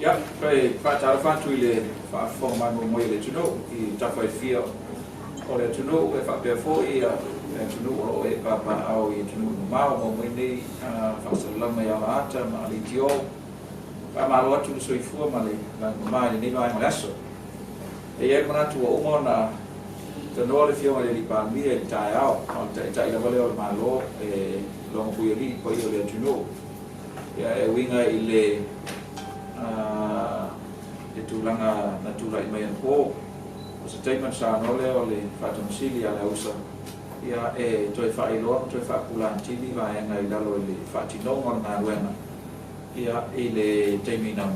Ia, toe faatalofa atu i le faafofoga maimoa mai a le atunuu i tafa e fia o le atunuu, e faapea foi le atunuu o lo o ee papaaao i atunuu mamao maua mai nei faasalalauga i alaata ma leitio. Faamalo atu le soifua ma le lagimama i lenei vaega o le aso. E i ai le manatu ua uma ona tanoa le Afioga i le Alii Palemia i le taeao, a o le Taitai lava lea o le Malo e logopuialii i paia o le atunuu. Ia, e uiga i le le tulaga na tulai mai anapo, o se taimi ona saunoa lea o le Faatonu Sili a Leausa, ia, e toe faailoa ma toe faapula atili vaega i lalo i le faatinoga o le galuega, ia, i le taimi na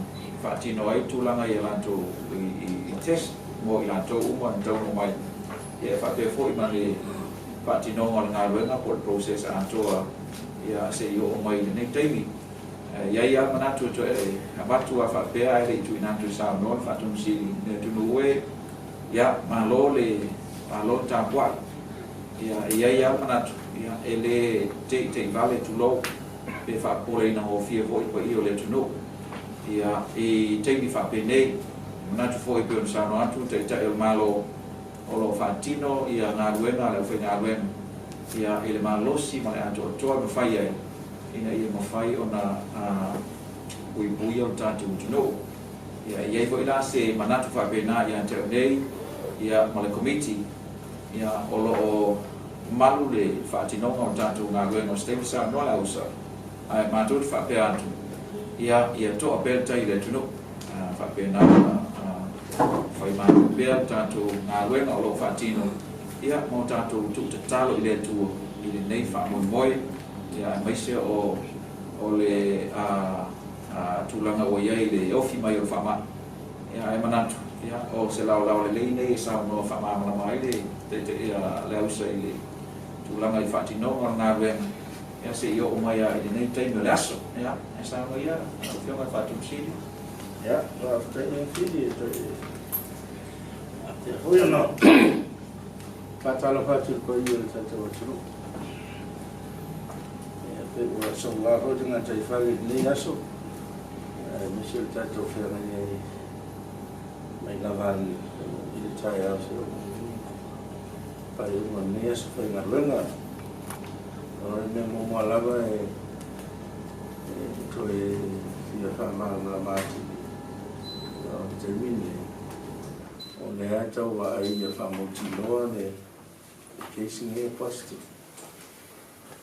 faatino ai tulaga ia latou i test mo i latou uma na taunuu mai, ia, e faapea foi ma le faatinoga o le galuega po o le process atoa, ia, se i oo mai i lenei taimi. E i ai lava le manatu e toe avatu a faapea ae le i tuuina atu e saunoa le Faatonu Sili le atunuu e, ia, malo le malo le tapuai. Ia, e i ai lava le manatu, ia, e le teitei vale, tulou, pe faapopoleina gofie foi paia o le atunuu, ia, i taimi faapenei. Manatu foi pei ona saunoa atu le Taitai o le Malo, o lo o faatino ia galuega a le aufaigaluega, ia, i le malosi ma le atoatoa e mafai ai ina ia mafai ona puipuia o le tatou atunuu. Ia, e i ai foi la se manatu faapena ia te au nei, ia, ma le Komiti, ia, o lo o malu le faatinoga o le tatou galuega. O se taimi saunoa Leausa, ae matou te faapea atu, ia, ia toa pea le tai i le atunuu, faapena ona fai malu pea le tatou galuega o lo o faatino, ia, ma o tatou tuutatalo i le Atua i lenei faamoemoe, ia, aemaise o le tulaga ua i ai le ofi mai o le faamai. Ia, ae manatu, ia, o se laolao lelei nei e saunoa faamalamalama ai le Leausa i le tulaga i faatinoga o le galuega, ia, se i oo mai lava i lenei taimi o le aso. Ia, e saunoa ia lau Afioga i le Faatonu Sili. Ia, faafetai Fili e toe atea foi ona faatalofa atu i le paia o le tatou atunuu. Ia, pe ua soua foi le gataifale i lenei aso, aemaise o le tatou feagai ai mai lava i le taeao seia oo mai i faaiuga o lenei aso faigaluega. O le mea muamua lava e toe fia faamalamalama atili o le taimi lenei, o lea e tau vaai ia faamautinoa le case nei e positive.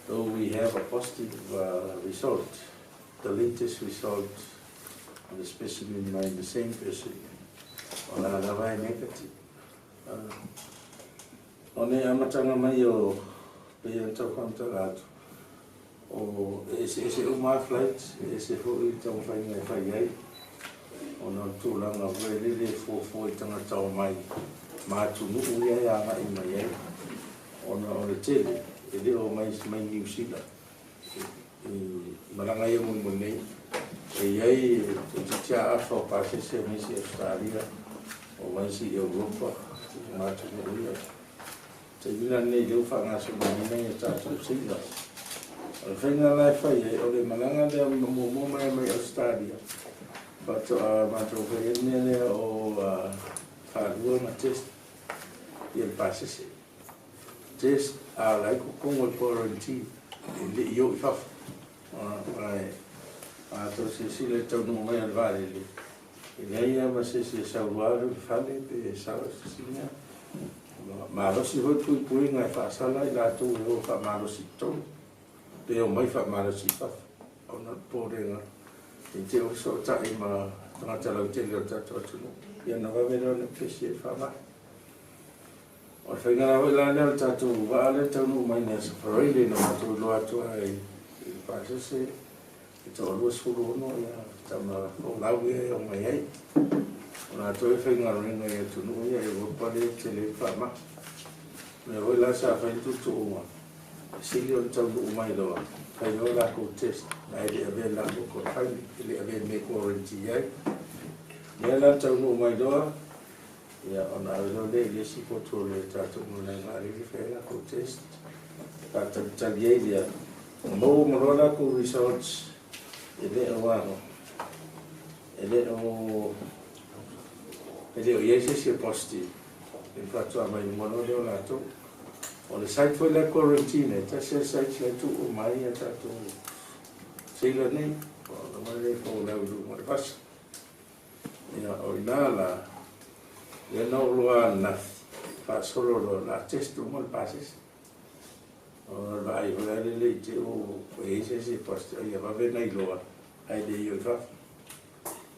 Though we have a positive result, the latest result of the specimen by the same person, o la lava e negative. O le amataga mai o pei ona tau faamatala atu, o e eseese uma lava flights, e ese foi le taumafaiga e fai ai, ona o le tulaga foi lele e fuafua i tagata o mai ma atunuu ia e agai mai ai, ona o le tele e le o mai mai Niu Sila i malaga ia mulimuli nei. E i ai toeitiiti afa o pasese mai isi Australia, o mai isi Europa ma atunuu ia. Taimi la lenei lea ua faagasolo nei nai a tatou sailors. O le faiga la e fai ai, o le malaga lea muamua mai mai Australia, faatoa matou fai ai le mea lea o faalua ona test ia le pasese. Test a o la e i totonu o le quarantine, e le i oo i fafo. Ae a outou silasila i le taunuu mai o le vaalele, e leai lava ma se isi e sau loa alu i le fale pe sau se isi mea. Malosi foi le puipuiga e faasala i latou e o faamalosi i totonu pe omai faamalosi i fafo, ona o le popolega i te i ua fesootai ma tagata lautele o le tatou atunuu, ia ona vave lea ona pepesi ai le faamai. O le faiga la foi la lea o le tatou vaa lea e taunuu mai i le Aso Faraile na matou iloa atu ai i le pasese e toa-26 ia tama folau ia e omai ai. O latou e faigaluega i atunuu ia Europa lea e tele ai le faamai. O lea foi la sa fai le tuutuuga, e sili ona taunuu mai loa, fai loa latou test, ae le avea i latou confinement, e le avea i mea e quarantine ai. Lea la taunuu mai loa, ia, ona ave loa lea i le isi potu o le tatou malae vaalele fai ai latou test. Faatalitali ai lea, maua ma loa latou results e le o ano. E le o e le o i ai se isi e positive i le faatoa mai uma loa lea o latou. O le site foi la e quarantine ai, tasi lava le site la e tuu uma ai a tatou seila nei, ona mai lea e folau i luga o le vasa. Ia, o i ina la, lea na oo loa ananafi, faasolo loa o le a test uma le pasese. Ona o le vaai foi lea lele i te i ua i ai se isi e positive, ia vave ona iloa ae le i o i fafo.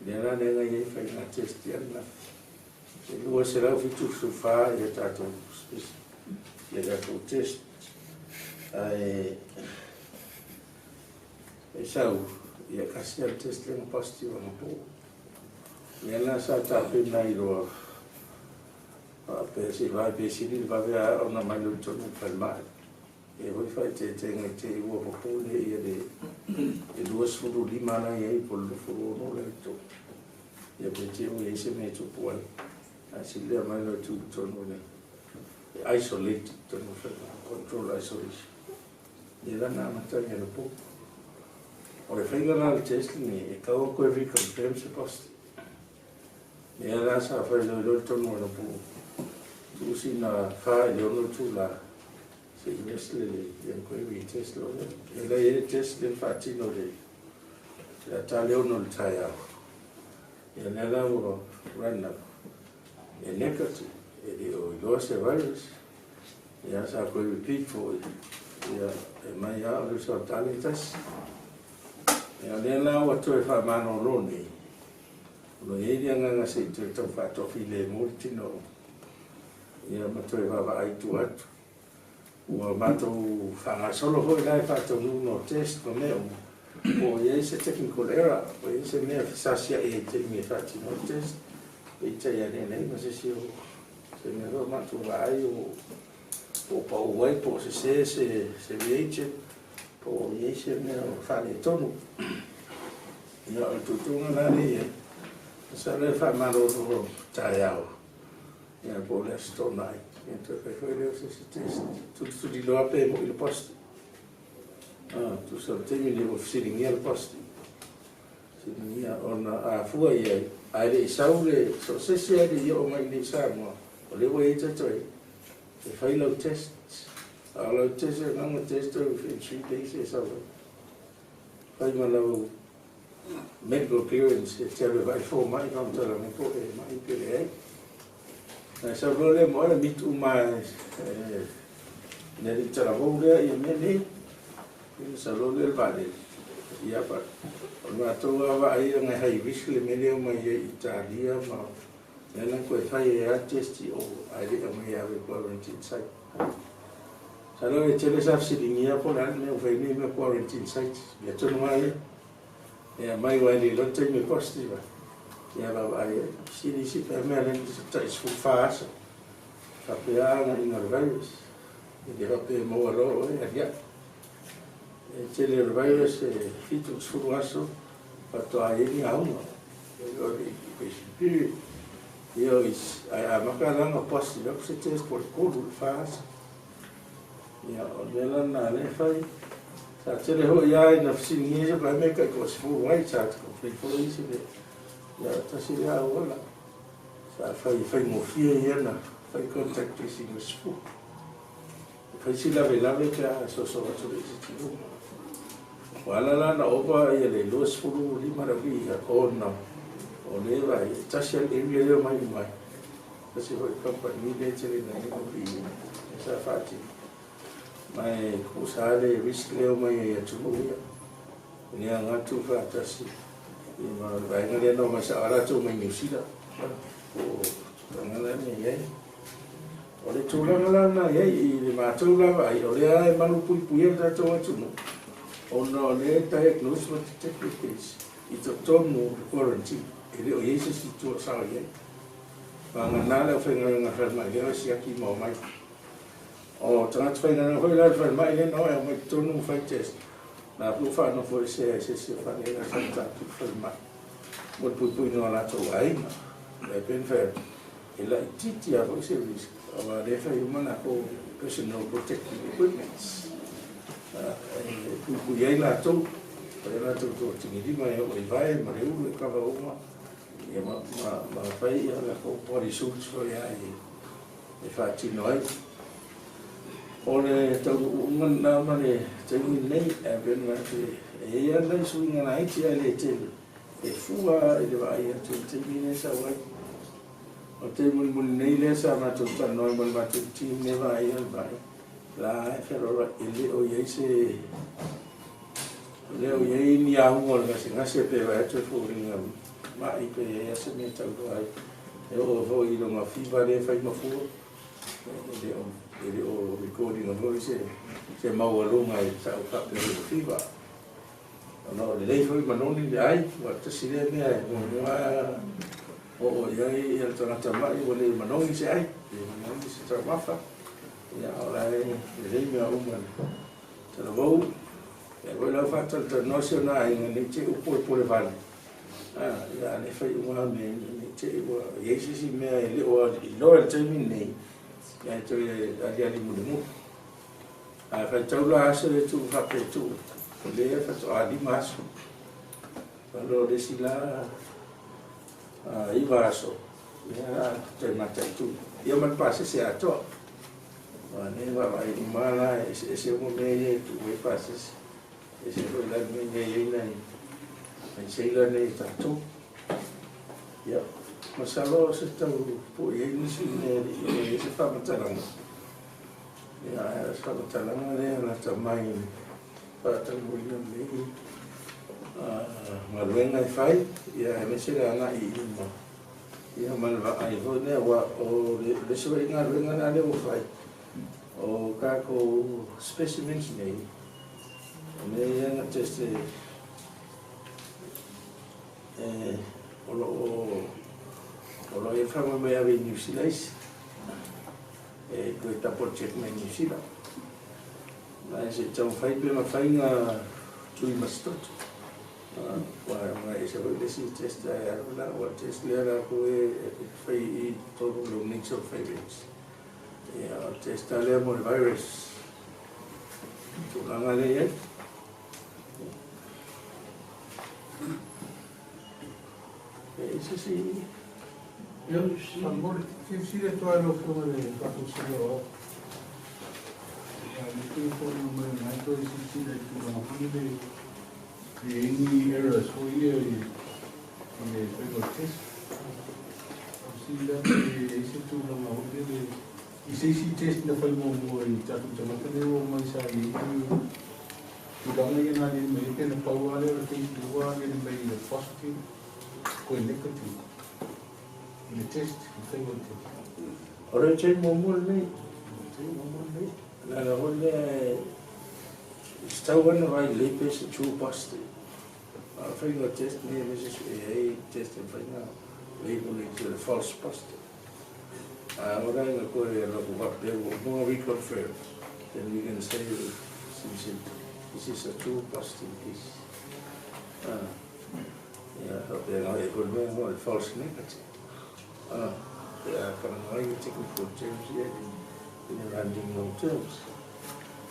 Lea la lea na i ai faiga test ananafi. E 274 ia tatou ia tatou test ae e sau ia tasi lava le test lea na positive anapo. Lea la sa tapena ai loa faapea se i vaai pe sili le vave a ona mai loa i totonu o le falemai. E foi faaeteetega i te i ua popole ia le 25 la e i ai po o le 26 la e i totonu. Ia pe te i ua i ai se mea e tupu ai. Ae sili le aumai loa e tuu i totonu o le isolate i totonu o le falemai, control isolation. Ia la na amataga i le po. O le faiga la o le test lenei, e tatau ona toe reconfirm se positive. Lea la sa failoilo tonu o le po, tuu sina 4 i le 6 itula se i vest le ia toe retest loa lea. E la i ai le test lea na faatino i le ata le 6 i le taeao. Ia lea la ua run up e negative, e le o iloa se virus. Ia sa toe repeat foi, ia e mai lava o le uso a tale e tasi. Ia lea la ua toe faamalolo nei, o lo o i ai le agaga se i toe tau faatoafilemu le tino ia ma toe vaavaai i tua atu. Ua matou faagasolo foi la e faataunuuga o test ma mea uma, po o i ai se technical error, po o i ai se mea e fesasiai ai i taimi e faatino ai le test. Peitai ane e leai ma se isi o se mea foi o matou vaai o po o pau ai, po o sese se reagent, po o i ai se mea o faaletonu. Ia, o le tuutuuga la lea e i ai, masalo e faamalolo taeao, ia po o le Aso Toonai, ia toe fai foi lea o se isi test. Tulituliloa pe moi le positive. Ah, tusa o le taimi lenei ua fesiligia le positive. Fesiligia ona a fua i ai, ae le i sau le, so o se isi lava e le i oo mai i inei i Samoa, o lea ua i ai tatou e fai lau test. A o lau test e na ona test within 3 days e sau ai. Fai ma lau medical clearance e te alu e vaai fomai faamatala mai po o e mai pe leai. Ae sau loa lea mo oe meet uma e le alii talavou lea ia mea nei. Ia sau loa lea le vaalele. Ia pa, o le matou lava vaai ia ngai high risk le mea lea omai ai Italia ma lea la toe fai ai lava test i o ae le i aumai e ave i quarantine site. Masalo e tele sa fesiligia po o le a le mea ua fai ai nei mea quarantine site. Mea tonu lava ia. E aumai aua e le iloa le taimi e positive ai. Ia vaavaai ai. Sili isi pe a mea lea tai 14 aso. Faapea agaiga o le virus. E le faapea e maua loa oe aliae. E tele o le virus e 70 aso faatoa i ai ni auga. O le incubation period. Ia o isi, ae amata la ona positive atu se test po o le 3 i le 4 aso. Ia, o le mea la lena lea e fai. Sa tele foi lava ina fesiligia isi o le mea e tai toasefulu ai, sa complain foi isi le, ia tasi lea auala. Sa fai faigofie ia na fai contact tracing ma sefulu. E fai si lavelave pe a soso atu le isi tiuga. Ua ala la na ova ia le 25 le auli'i ona o lea vaai e tasi lava le area lea o mai uma ai. Tasi foi company lea e tele ina i ai le sa faatino. Ma e kusa lava le risk lea omai ai atunuu ia. E le agatu faatasi ma le vaega lea na omai sao lava latou mai Niu Sila. Po o tulaga la na i ai. O le tulaga la na i ai i le matou la vaai, o lea e malupuipuia le tatou atunuu ona o lea e diagnose ma detect le case i totonu o le quarantine. E le o i ai se isi tua o sao i ai. Vagana le aufaigaluega falemai lea o siaki ma omai. O tagata faigaluega foi la i le falemai lea na o e aumai i totonu ma fai test. Na foi ua faanofoesea e se isi o falega sa tatou falemai mo le puipuiga o latou aiga. E pei ona fai atu, e laitiiti lava foi se risk aua o lea e fai uma latou personal protective equipments e puipui ai latou, fai ai latou toatigilima e oo i vae ma le ulu e kava uma. Ia ma fai ia lakou body suits foi lava e faatino ai. O le taunuuga lena ma le taimi lenei, ae pei ona manatu e i ai lava nai suiga laiti ae le tele e fua i le vaai atu i le taimi lea e sau ai. O le taimi mulimuli nei lea sa matou talanoa ai ma le matou team lea e vaaia le vaai, la e feoloolo e le o i ai se le o i ai ni auga o le gasegase pe vaai atu e foliga ma'i pe i ai lava se mea e tauloa ai. E oo foi i lona fiva lea e fai ma fua, e le o record ina foi se maualuga e tau faapea o le fiva. Ona o lelei foi ma noni le ai, ua tasi lea mea e muamua oo i ai le tagata ma'i ua le manogi se ai, le manogi se taumafa, ia o la e lelei mea uma i le talavou. Ia foi la ua faatalatalanoa si ona aiga ne i te i ua polepole vale, ia a le fai uma lava mea ne i te i ua i ai se isi mea e le o iloa i le taimi lenei, ae toe aliali mulimuli. A faitau la aso ia tuu faapea tuu, o lea faatoa 5 aso. Malo le isi la 9 aso, ia toe mataitu. Ia ma le pasese atoa. Aua nei vaavaai uma la e eseese uma mea ia e tuu ai pasese. Ese foi la le mea nei ai nai seila nei e tatou. Ia, masalo se tau po i ai nisi mea e i ai se faamatalaga. Ia, ae o se faamatalaga lea lata mai i le faataunuuina o lenei galuega e fai, ia aemaise le agai i luma, ia ma le vaai foi lea, aua o le isi foi galuega lena lea ua fai, o tatou specimens nei, o mea ia na test o lo o i ai le faamoemoe e ave i Niu Sila isi, e toe double check mai Niu Sila. Ma se i taumafai pe mafai na tui ma se toto. Ua ese foi le isi test ae alu la, ua test lea latou e fai i totonu o le nasopharynx. Ia, o le test lea mo le virus. Tulaga lea i ai. E se si. Ia, faamolemole, silasila atu lava lau Afioga i le Faatonusili Aoao. Ia, le pei foi ona mai o lena e toe silasila i le tulaga foi lele pe i ai ni errors foi ia i le faiga o le test. O fesili la pe i ai se tulaga foi lele i se isi test na fai muamua i tatou tagata nei ua omai sa i ai ni tulaga ia na aliali mai ai pe na pau lava lea o le case lea ua aliali mai i le positive koe negative i le test, i le faiga o le test. O le taimi muamua lenei, taimi muamua lenei, o le ala foi lea e tatau lava ona vaai lelei pe se true positive. A o le faiga o test nei aemaise e i ai test e mafai ona label i le false positive. A ora ina koe loko faapea ua uma ona reconfirm, then we can say this is a true positive case. Ia, faapea e foi le mea o le false negative. Pe a talanoa ai technical terms ia i le running long terms.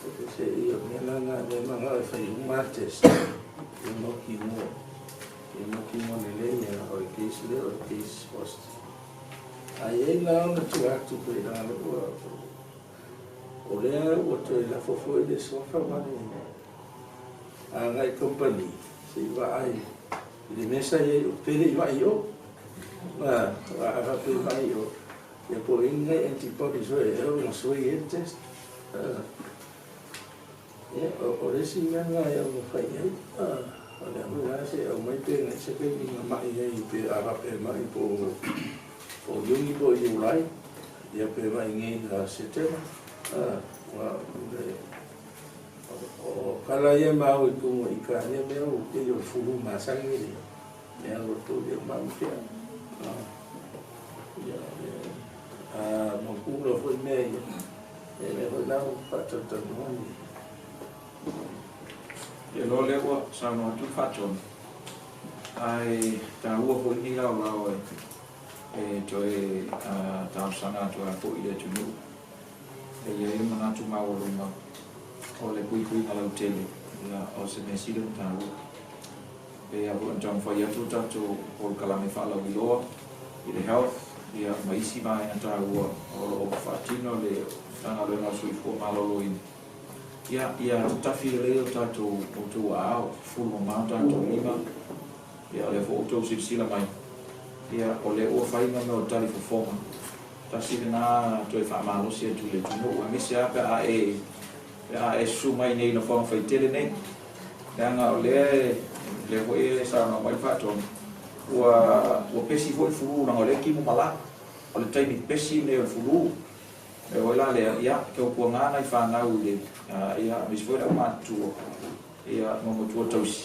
E se i o mea la na mea manga e fai uma test e moki mo e moki mo lelei ia o le case lea o le case positive. Ai ai la ona tua atu pe la ua o lea ua toe lafo foi le suafa ma le agai company se i vaai i le mea sa i ai o pele i vaai o. A faapea i vaai o ia po o i ai ni nai antibodies foi e ono sui ai le test. Ia, o le isi mea lena e ono fai ai, o lea foi la se aumai pe na se taimi na ma'i ai pe a faapea e ma'i po o Iuni po o Iulai, ia pe ma'i nei ia Setema. O kala ia ma au i kumu i ka ia mea o pei o le fulu masani le mea loto ia maumea. Ia, a mautu foi mea ia, e mea foi la ua faatalatalanoa ni. Ia loa lea ua saunoa atu le faatonu, ae taua foi ni laolao e toe talosaga atu ai foi i le atunuu. E i ai le manatu maualuga o le puipuiga lautele, ia, o se mea sili ona taua. Pei lava foi ona taumafai atu le tatou polokalame faalauiloa i le health ia ma isi vaega taua o lo o faatino le Matagaluega o le Soifua Maloloina, ia ia tatafi lelei o tatou outou aao, fulu mamao tatou lima, ia o lea foi ua outou silasila mai, ia o lea ua fai ma mea o talifofoga. Tasi lena toe faamalosi atu i le atunuu, aemaise lava pe a e pe a e susu mai nei i nofoaga faitele nei, leaga o lea lea foi e saunoa mai le Faatonu, ua ua pesi foi le fulu leaga o lea e timu malā. O le taimi pesi lenei o le fulu. E oi la lea, ia, taupuaga nai fanau i le, ia, aemaise foi le aumatutua, ia, ma matua tausi,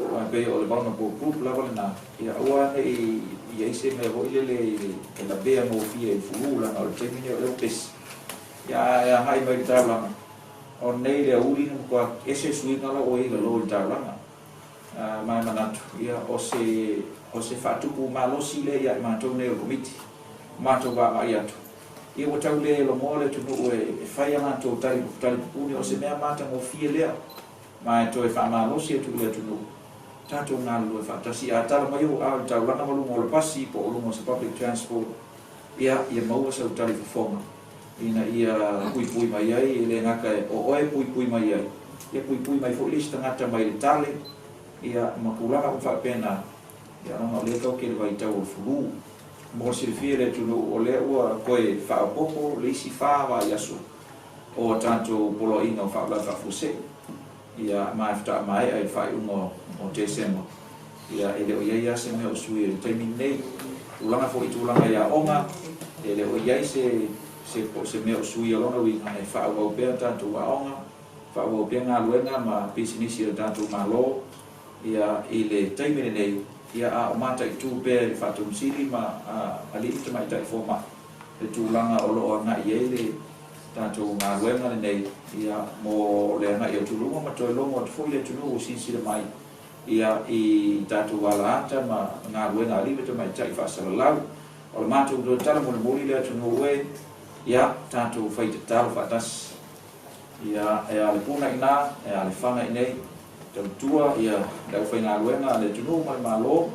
aua e pei o le vulnerable group lava lena, ia aua ne i i ai se mea foi lele e lavea gofie i le fulu, leaga o le taimi lenei o lea ua pesi. Ia, ae agai mai i le taulaga, o nei le aoauli na matua ese le suiga la ua i ai i lalo i le taulaga. Ma e manatu, ia, o se, o se faatupu malosi lea ia i matou nei o le Komiti, matou vaavaai atu, ia ua tau le logoa le atunuu e fai a latou tali, tali pupuni, o se mea matagofie lea, ma e toe faamalosi atu i le atunuu, tatou galulue faatasi. A tala mai ou ao i le taulaga ma luga o le pasi po o luga o se public transport, ia, ia maua sau tali fofoga ina ia puipui mai ai, e le gata o oe e puipui mai ai, ia puipui mai foi le isi tagata mai le tale, ia, ma tulaga uma faapena, ia, leaga o lea e tau tele vaitau o le fulu. Mo le silafia e le atunuu, o lea ua toe faaopoopo le isi fa vaiaso o a tatou poloaiga o faalavelave faafuasei, ia, ma e faatoa maea i le faaiuga o Tesema. Ia, e le o i ai lava se mea o suia i le taimi lenei. Tulaga foi i tulaga i aoga, e le o i ai se, se, se mea o suia lona uiga, e faaauau pea tatou aoga, faaauau pea galuega ma pisinisi a le tatou Malo, ia, i le taimi lenei, ia, a o mataitu pea e le Faatomusili ma alii ma tamaitai fomai le tulaga o lo o agai i ai le tatou galuega lenei, ia, mo le agai atu i luma ma toe logo atu foi le atunuu ua silasila mai, ia, i tatou alaata ma galuega a alii ma tamaitai faasalalau. O le matou toe tala mulimuli le atunuu e, ia, tatou fai tatalo faatasi. Ia, e a le puna i ina, e a le fana i inei, tautua ia le aufaigaluega a le atunuu ma le Malo,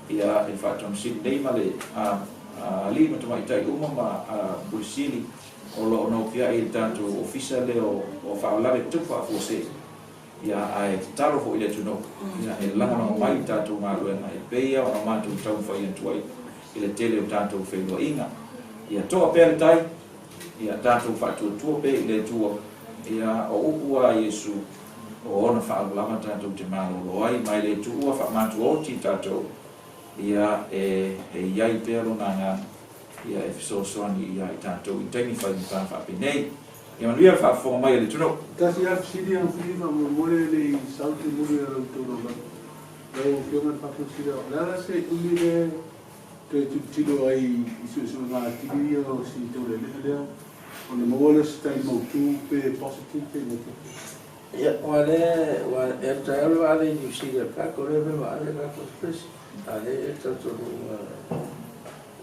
ia, i le Faatomusili nei ma le alii ma tamaitai uma ma Pule Sili o lo o nopiai i le tatou Ofisa lea o Faalavelave Tutupu Faafuasei. Ia, ae tatalo foi i le atunuu, ia, e lagolago mai i le tatou galuega e pei lava ona matou taumafai atu ai i le tele o tatou feiloaiga. Ia toa pea le tai, ia tatou faatuatua pea i le Atua, ia, o upu a Iesu, o ona faalavelave tatou te malolo ai, ma e le tuua faamatuaoti tatou, ia, e i ai pea lona agaga, ia, e fesoasoani ia i tatou i taimi faigata faapenei. Ia manuia le faafofoga mai a le atunuu. Tasi lava le fesili lau Afioga faamolemole e le i sau se muli a la outou laulau. Lau Afioga i le Faafofoga, o le a la se umi lea e toe tilotilo ai i suesuega atili ia o si taulealea lea ona maua lea o se tali mautu pe positive pe negative? Ia, aua o lea ua e taeao le vaa lea i Niu Sila, tatou lea mea vaa lea tatou express. A lea e talitonuga e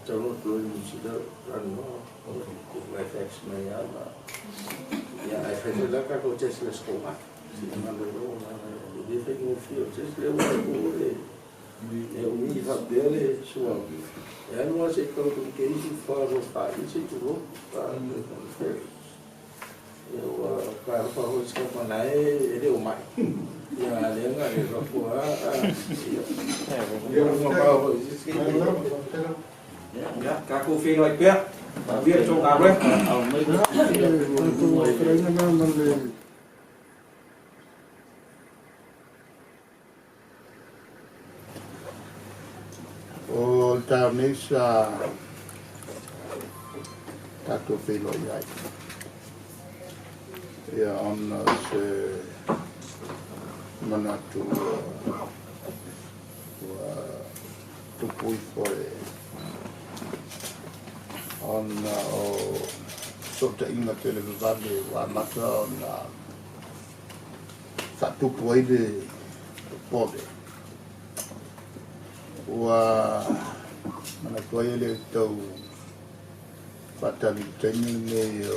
taunuu atu loa i Niu Sila talanoa. Ua fax mai lava ma ia ae fai foi la tatou test i le Aso Toonai. Se i malolo e le faigofie o le test lea ua tatou le e umi faapea le sua e alu lava se i tau ke isi fa isi tulou ia ua faalofa foi si tama e le o mai ia a lea na e fapua ia ua mao foi si Ia, tatou feiloai pea. Manuia le tou galuega. Tatou fetalaiga na ma le O le taeao nei sa tatou feiloai ai. Ia ona o se manatu ua tupu ifo e ona o fesootaiga televavave ua amata ona faatupu ai le popole. Ua manatu ai e le tau faatali i le taimi lenei o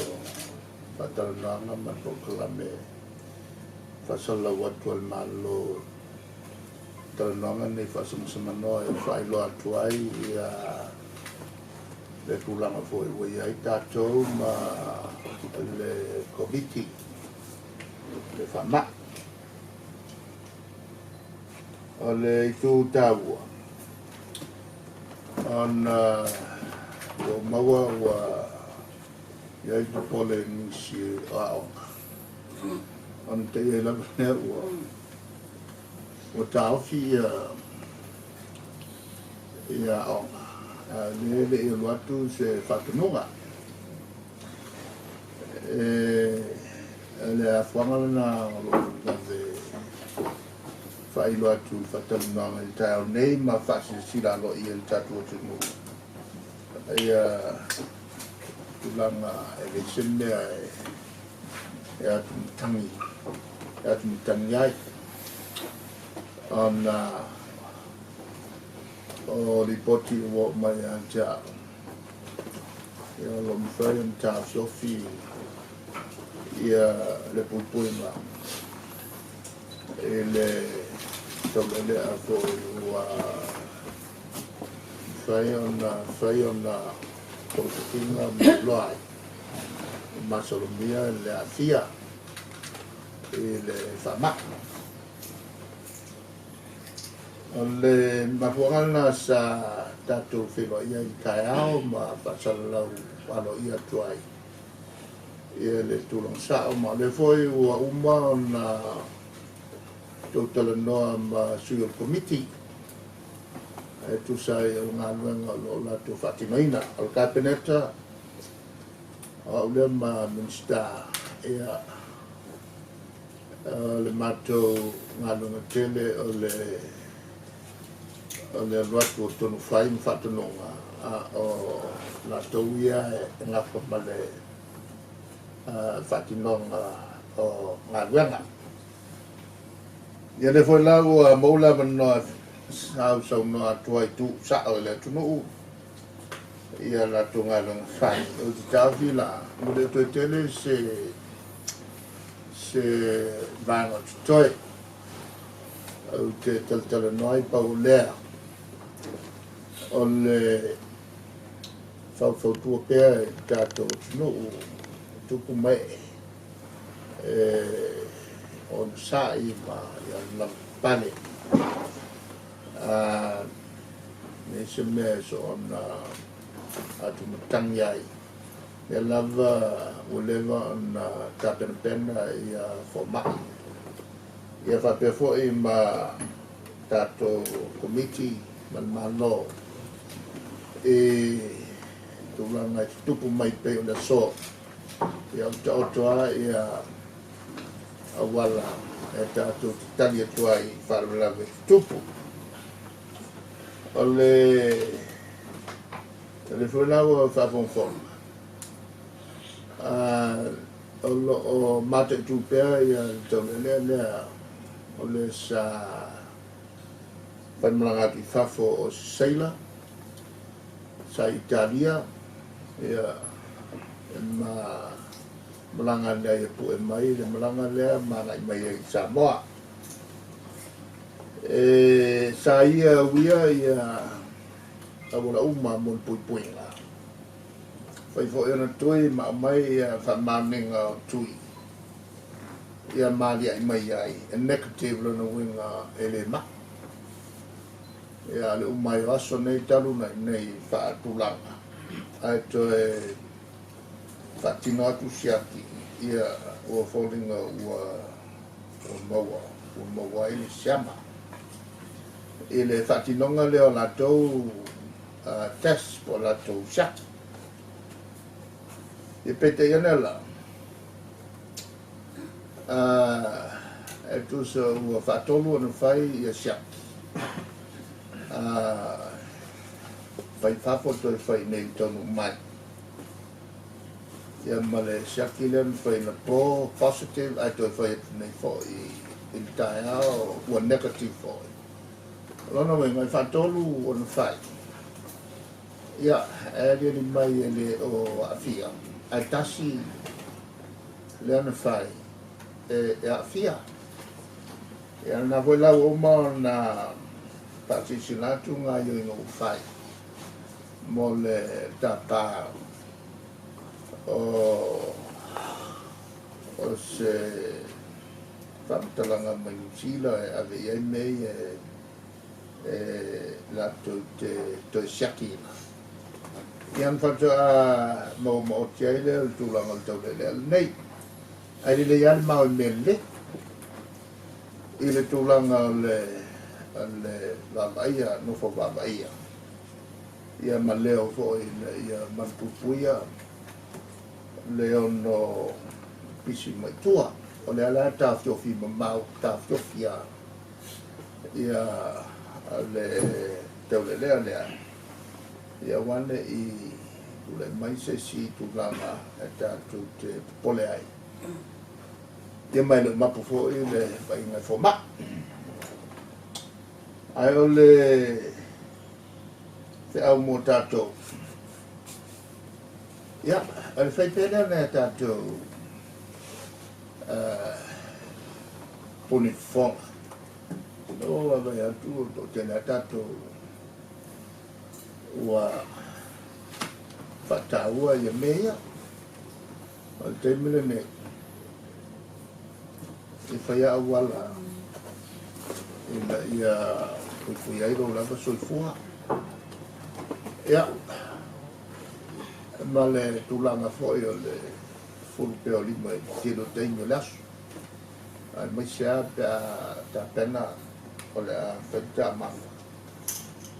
faatalanoaga ma le polokalame faasalalau atu a le Malo. Talanoaga lenei faasamasamanoa e faailoa atu ai ia le tulaga foi ua i ai tatou ma le Koviti, le faamai. O le itu taua, ona ua maua ua i ai popole i nisi o aoga, ona te i ai lava lea ua taofi ia aoga, a o lea e le i alu atu se faatonuga. E le afuaga lena o lo o vave faailoa atu i le faatalanoaga i le taeao nei ma faasilasila aloaia i le tatou atunuu ia tulaga e leai se mea e atumatagi ai ona o lipoti ua oo mai ia te au ia o lo o mafai ona taofiofi ia le puipuiga i le taulealea foi ua mafai ona fai ona togafitiga ma iloa ai masalomia le aafia i le faamai. O le mafuaaga lena sa tatou feiloai ai i le taeao ma faasalalau aloaia atu ai ia le tulaga sao, ma o lea foi ua uma ona tou talanoa ma sui o le komiti e tusa ai o le galuega o lo o latou faatinoina. O le Kapeneta, o au lea ma Minisita, ia o le matou galuega tele o le alu atu o tonu fai ma faatonuga, a o latou ia e gafa ma le faatinoga o galuega. Ia lea foi la ua maua le avanoa sausaunoa atu ai tuusao i le atunuu ia latou galuega fai. Ou te taofi la, ua le o toe tele se vaega o totoe. Ou te talatalanoa ai pau lea o le faufautua pea i le tatou atunuu tupu mai e onosai ma ia lavapapale. Leai se mea e soona atumatagi ai. Lea lava ua leva ona tapenapena ia fomai. Ia faapea foi ma tatou komiti ma le Malo i tulaga e tutupu mai pei o le aso. Ia ua taoto lava ia auala e tatou te tali atu ai i faalavelave e tutupu. O le foi la ua faafogafoga, o lo o mataitu pea ia le taulealea lea o le sa faimalaga atu i fafo o Seila, sa Italia, ia ma malaga lea ia pue mai le malaga lea ma agai mai ai i Samoa. E sa ia uia ia auala uma mo le puipuiga. Fai foi ona tui ma aumai ia faamaoniga o tui ia maliai mai ai e negative lona uiga e le mai. Ia le uma ai o aso nei talu na nei faatulaga ae toe faatino atu siaki ia ua foliga ua maua ai le siama. I le faatinoga lea o latou test po o latou siaki. Ia peitai ane la, e tusa ua faatolu ona fai ia siaki. Fai fafo toe fai nei taunuu mai. Ia ma le siaki lea na fai na po positive ae toe fai atu nei foi i le taeao ua negative foi. O lona uiga e faatolu ona fai. Ia, e aliali mai e le o aafia, ae tasi lea na fai e aafia. Ia na foi la ua uma ona Faasilasila atu gaoioiga ua fai mo le tapa o se faamatalaga mai Niu Sila e ave i ai mea ia e latou te toe siakiina. Ia ona faatoa maua maoti ai lea o le tulaga o le taulealea lenei. Ae lelei lava le mao i mea lelei i le tulaga o le vaavaaia, nofo vaavaaia, ia ma leo foi ina ia malupuipuia le ono pisi mai tua. O lea la e taofiofi mamao, taofiofi lava ia le taulealea lea, ia aua ne i tulai mai se isi tulaga e tatou te popole ai. Ia ma e le o mapu foi le vaaiga e fomai. Ae o le feau mo tatou, ia, o le fai pea lea nai a tatou puni fofoga. O vaavaai atu o lo o tele lava tatou ua faataua ia mea ia. O le taimi lenei, e fai lava auala ina ia puipui ai lou lava soifua. Ia, ma le tulaga foi o le fulu pea o lima i le tele o taimi o le aso, aemaise lava pe a tapena o le a fai le taumafa.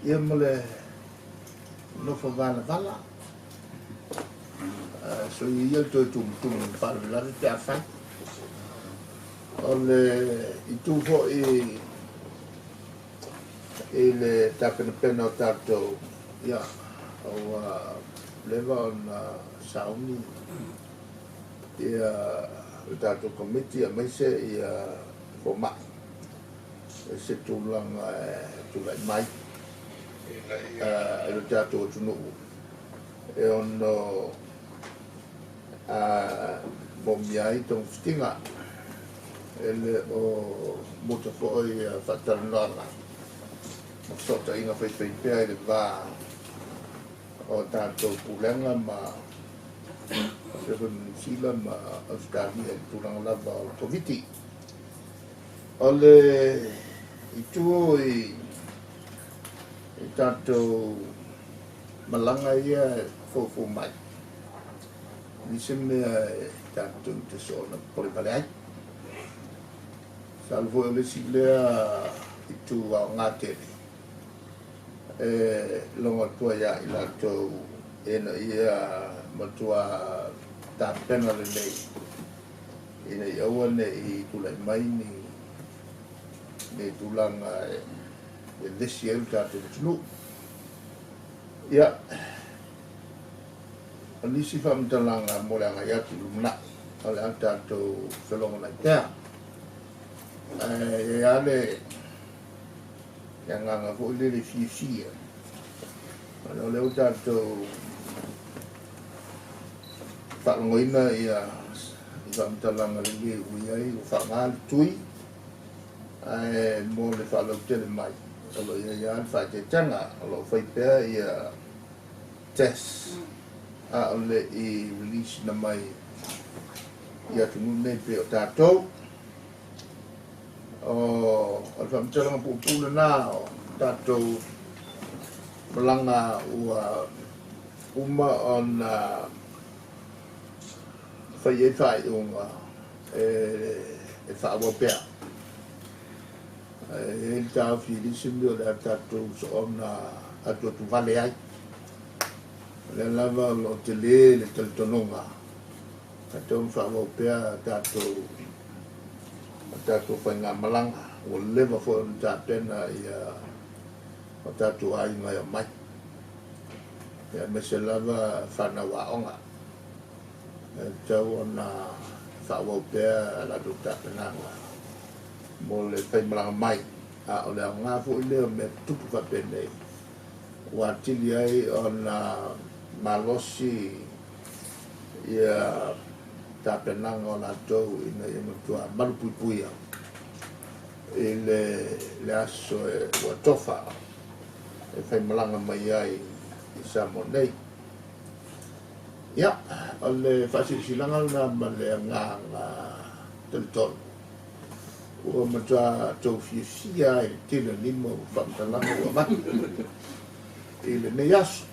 Ia ma le nofo valavala. Soia ia le toe tumutumu i faalavelave pe a fai. O le itu foi i le tapenapena o tatou, ia, ua leva ona sauni ia le tatou komiti aemaise ia fomai i se tulaga e tulai mai i le tatou atunuu e ono moomia ai togafitiga. E le o muta foi faatalanoaga ma fesootaiga faifaipea i le va o tatou pulega ma faapea foi ma Niu Sila ma Ausetalia i le tulaga lava o le Koviti. O le itu i tatou malaga ia e foufou mai, e leai se mea e tatou te soona popole vale ai. Masalo foi o le isi lea itu aoga tele e logo atu ai ia i latou ina ia matua tapena lelei ina ia aua ne i tulai mai ni tulaga e vevesi ai lo tatou atunuu. Ia, o nisi faamatalaga mo le agai atu i lumanai, o le a tatou felogonai pea. Ae i ai lava le agaga foi lele fiafia, ona o lea ua tatou faalogoina ia i faamatalaga lelei ua i ai, ua faaaoga le tui, ae mo le faalautele mai, o lo o i ai lava le faaeteetega, o lo o fai pea ia test a o le i release ina mai i atunuu nei pei o tatou. O le faamatalaga puupuu lena o tatou malaga ua uma ona fai ai faaiuga e faaauau pea. E i ai le taofi i le isi mea o le a tatou soona atuatuvale ai. O lea lava o lo o tele le talitonuga e tatau ona faaauau pea tatou faigamalaga. Ua leva foi ona tapena ia o tatou aiga e omai, aemaise lava fanau aoga. E tatau ona faaauau pea latou tapenaga mo le faimalaga mai. A o le aoga foi lea o mea tutupu faapenei, ua atili ai ona malosi ia tapenaga o latou ina ia matua malupuipuia. i le le aso e ua tofa e faimalaga mai ai i Samoa nei. Ia, o le faasilasilaga lena ma le agaga talitonu ua matua tou fiafia ai i le tele o nima o faamatalaga ua avatu i lenei aso.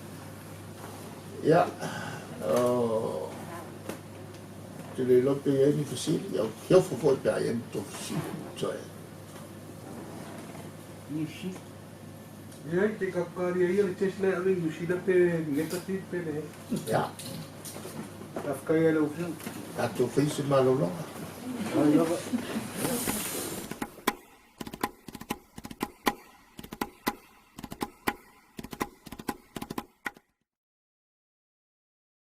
Ia, o te le iloa pe i ai ni fesili, au kiofo foi pe a i ai ni tou fesili toe. Leai, te kakaria ia le test lea ave i Niu Sila pe negative pe leai. Ia. Faafetai ai lau Afioga. Tatou fai se malologa. Ai lava.